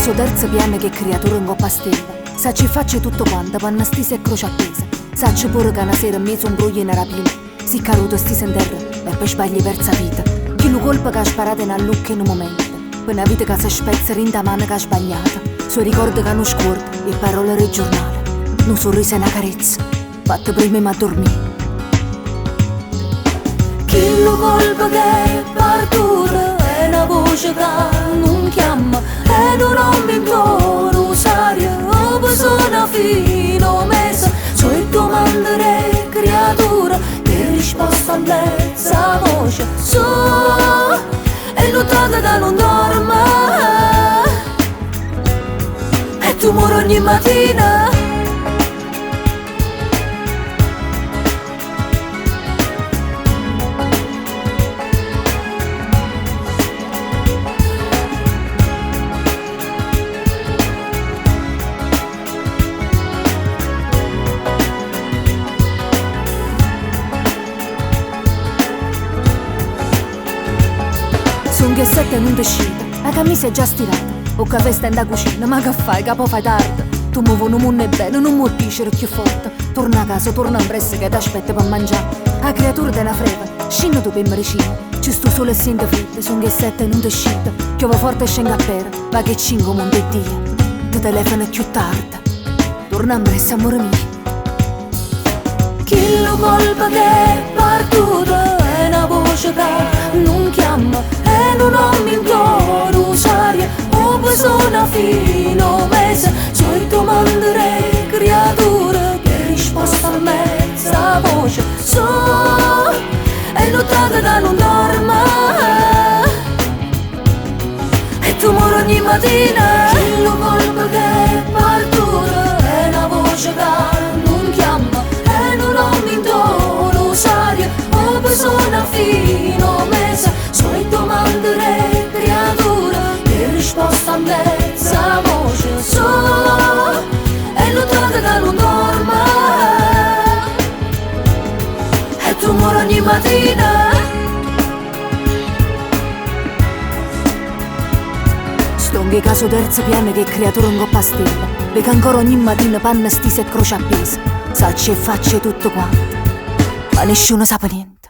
caso terzo piano che creatura 'ncoppa 'a stella. Saccio 'e facce 'e tutte quante, panne stise e croce appesa. Saccio pure ca na sera 'mmiez' 'o 'mbruglio 'e na rapina si caduto stiso 'nterra e pe' sbaglio 'e perzo 'a vita. Chillu colpo ca ha sparato è n'allucco 'e nu mumento. Pe' na vita ca se spezza dint' 'a mano ca ha sbagliato. So' 'e ricorde ca nun scuordo, 'e parole d' 'e giurnale. Nu surriso e na carezza, fatta primma 'e m'addurmì. Chillu colpo che è partuto è na voce ca nun chiamma e nu nomme 'int' 'o rusario o pe' sona fino 'o mese so' 'e domande d' 'e criature che risposta a mezza voce so' 'e nuttate ca nun dorme e tu muore ogni matina. Song 'e sette e nun te scite, 'a cammisa è già stirata, 'o cafè sta 'int' 'a cucina, ma che fai ca po' fai tarde? Tu me vuò nu munno 'e bene, nun m' 'o dicere cchiù forte, Torna 'a casa, torna ampressa che t'aspetta pe mangià. 'A creatura tene 'a freva, scinne tu pe' medicina. Ce sto sole e siente friddo, song 'e sette e nun te scite. Chiove forte e scengo a pere, vaco 'e cinche 'o Monte 'e Dio. Te telefono cchiù tarde, torna ampressa ammore mio. Chillu colpo che è partuto è na voce ca nun chiamma e nu nomme 'int' 'o rusario 'o sona fino 'o mese so' 'e domande d' 'e criature che risposta a mezza voce so' 'e nuttate ca nun dorme e tu muore ogni matina. Chillu colpo che è partuto è na voce ca nun chiamma e nu nomme 'int' 'o rusario 'o sona fino 'o mese so' 'e domande d' 'e criature che risposta a mezza voce so' 'e nuttate ca nun dorme e tu muore ogni matina. Stongo 'e casa 'o terzo piano che creature 'ncopp' 'a stella. Veco ancora ogni matina panne stise e croce appesa. Saccio 'e facce 'e tutte quante, ma nisciuno sape niente.